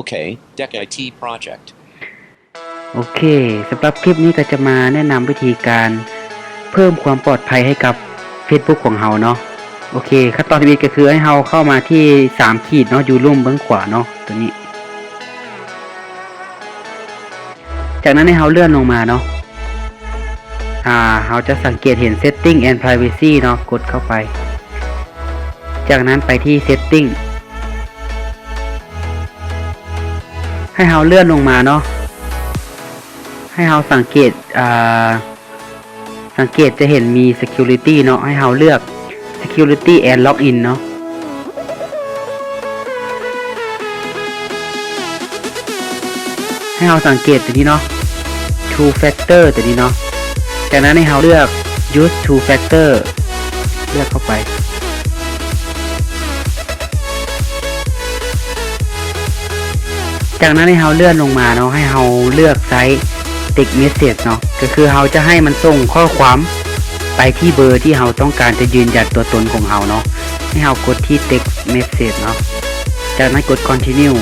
Okay, Deck ໄອທີ Project. ໂອເຄ, ສຳລັບຄລິບນີ້ກໍຈະມາແນະນຳວິທີການເພີ່ມຄວາມປອດໄພໃຫ້ກັບ Facebook ຂອງເຮົາເນາະ. ໂອເຄ, ຂັ້ນຕອນທຳອິດກໍຄືໃຫ້ເຮົາເຂົ້າມາທີ່ສາມຂີດເນາະ, ຢູ່ລຸ່ມເບື້ອງຂວາເນາະ, ຕົວນີ້. ຈາກນັ້ນໃຫ້ເຮົາເລື່ອນລົງມາເນາະ. ອ່າ, ເຮົາຈະສັງເກດເຫັນ Setting and Privacy ເນາະ, ກົດເຂົ້າໄປ. ຈາກນັ້ນໄປທີ່ Setting. ໃຫ້ເຮົາເລື່ອນລົງມາເນາະ. ໃຫ້ເຮົາສັງເກດ, ອ່າ, ສັງເກດຈະເຫັນມີ Security ເນາະ, ໃຫ້ເຮົາເລືອກ Security and Login ເນາະ. ໃຫ້ເຮົາສັງເກດຕົວນີ້ເນາະ, Two Factor ຕົວນີ້ເນາະ. ຈາກນັ້ນໃຫ້ເຮົາເລືອກ Use Two Factor ເລືອກເຂົ້າໄປ. ຈາກນັ້ນໃຫ້ເຮົາເລື່ອນລົງມາເນາະ, ໃຫ້ເຮົາເລືອກໃຊ້ Text Message ເນາະ, ກໍຄືເຮົາຈະໃຫ້ມັນສົ່ງຂໍ້ຄວາມໄປທີ່ເບີທີ່ເຮົາຕ້ອງການຈະຢືນຢັນຕົວຕົນຂອງເຮົາເນາະ. ໃຫ້ເຮົາກົດທີ່ Text Message ເນາະ, ຈາກນັ້ນກົດ Continue.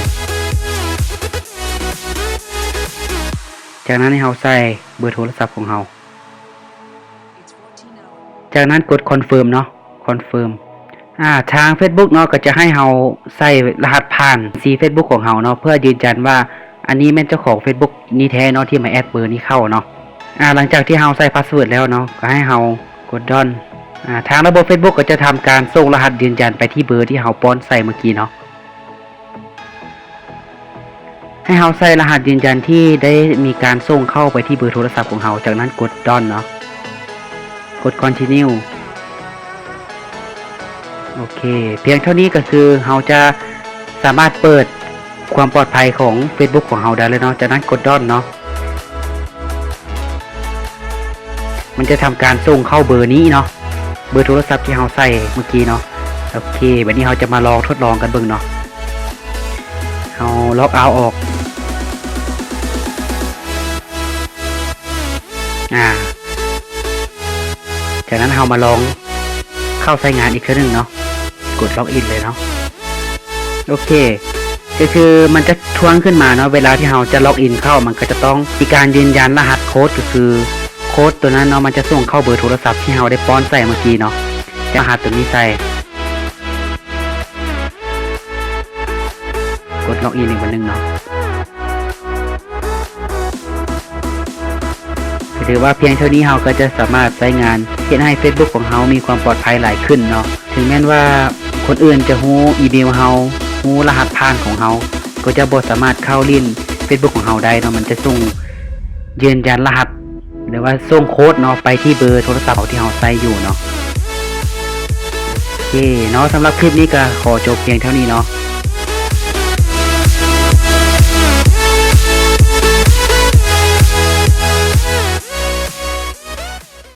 ຈາກນັ້ນໃຫ້ເຮົາໃສ່ເບີໂທລະສັບຂອງເຮົາ. ຈາກນັ້ນກົດ Confirm ເນາະ, Confirm. ອ່າ, ທາງ Facebook ເນາະ ກໍຈະໃຫ້ເຮົາໃສ່ລະຫັດຜ່ານບັນຊີ Facebook ຂອງເຮົາເນາະ ເພື່ອຢືນຢັນວ່າອັນນີ້ແມ່ນເຈົ້າຂອງ Facebook ນີ້ແທ້ເນາະ ທີ່ມາແອັດເບີນີ້ເຂົ້າເນາະ. ອ່າ, ຫຼັງຈາກທີ່ເຮົາໃສ່ password ແລ້ວເນາະ ກໍໃຫ້ເຮົາກົດ Done. ອ່າ, ທາງລະບົບ Facebook ກໍຈະທຳການສົ່ງລະຫັດຢືນຢັນໄປທີ່ເບີທີ່ເຮົາປ້ອນໃສ່ເມື່ອກີ້ເນາະ. ໃຫ້ເຮົາໃສ່ລະຫັດຢືນຢັນທີ່ໄດ້ມີການສົ່ງເຂົ້າໄປທີ່ເບີໂທລະສັບຂອງເຮົາ, ຈາກນັ້ນກົດ Done ເນາະ, ກົດ Continue. ໂອເຄ, ພຽງເທົ່ານີ້ກໍຄືເຮົາຈະສາມາດເປີດຄວາມປອດໄພຂອງ Facebook ຂອງເຮົາໄດ້ແລ້ວເນາະ, ຈາກນັ້ນກົດ Done ເນາະ. ມັນຈະທຳການສົ່ງເຂົ້າເບີນີ້ເນາະ, ເບີໂທລະສັບທີ່ເຮົາໃສ່ເມື່ອກີ້ເນາະ. ໂອເຄ, ບັດນີ້ເຮົາຈະມາລອງທົດລອງກັນເບິ່ງເນາະ. ເຮົາ log out ອອກ. ອ່າ, ຈາກນັ້ນເຮົາມາລອງເຂົ້າໃຊ້ງານອີກເທື່ອໜຶ່ງເນາະ, ກົດ Login ເລີຍເນາະ. ໂອເຄ, ກໍຄືມັນຈະທວງຂຶ້ນມາເນາະ, ເວລາທີ່ເຮົາຈະ Login ເຂົ້າ ມັນກໍຈະຕ້ອງມີການຢືນຢັນລະຫັດໂຄດ, ກໍຄືໂຄດຕົວນັ້ນເນາະ ມັນຈະສົ່ງເຂົ້າເບີໂທລະສັບທີ່ເຮົາໄດ້ປ້ອນໃສ່ເມື່ອກີ້ເນາະ. ຈະເອົາລະຫັດຕົວນີ້ໃສ່, ກົດ Login ອີກບາດໜຶ່ງເນາະ. ກໍຖືວ່າພຽງເທົ່ານີ້ເຮົາກໍຈະສາມາດໃຊ້ງານເຮັດໃຫ້ Facebook ຂອງເຮົາມີຄວາມປອດໄພຫຼາຍຂຶ້ນເນາະ. ເຖິງແມ່ນວ່າຄົນອື່ນຈະຮູ້ອີເມວເຮົາ, ຮູ້ລະຫັດຜ່ານຂອງເຮົາ, ກໍຈະບໍ່ສາມາດເຂົ້າຫຼິ້ນ Facebook ຂອງເຮົາໄດ້ເນາະ. ມັນຈະສົ່ງຢືນຢັນລະຫັດ ຫຼືວ່າສົ່ງໂຄດເນາະ ໄປທີ່ເບີໂທລະສັບທີ່ເຮົາໃຊ້ຢູ່ເນາະ. ໂອເຄເນາະ, ສຳລັບຄລິບນີ້ກໍຂໍຈົບພຽງເທົ່ານີ້ເນາະ.